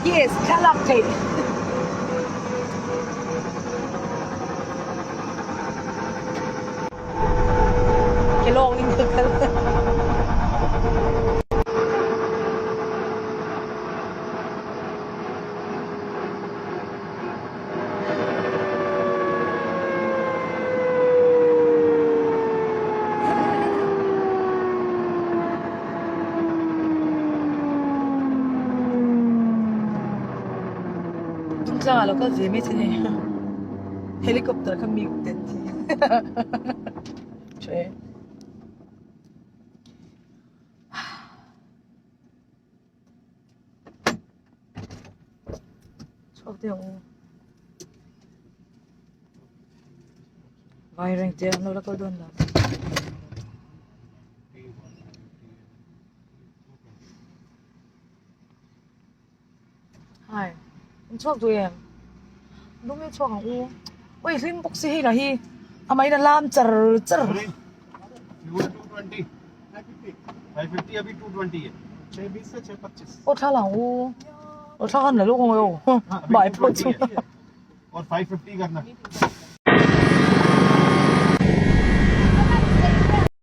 Yes, thlalak theih. Ke lawng in ka kal. Dungtlang ah lo kal ve mai che ni. Helicopter kha mi ten thi. Che. Chhuak deuh ang u. Vai reng te an lo la kal dawn lo. Hai, in chhuak duh em? Lung hi chhuak ang u. Ui hlim bawk si hei lah hi a main a lam char char. Aw thla lang u. Aw thla khan la lawk ang aw. Bai pawh chu.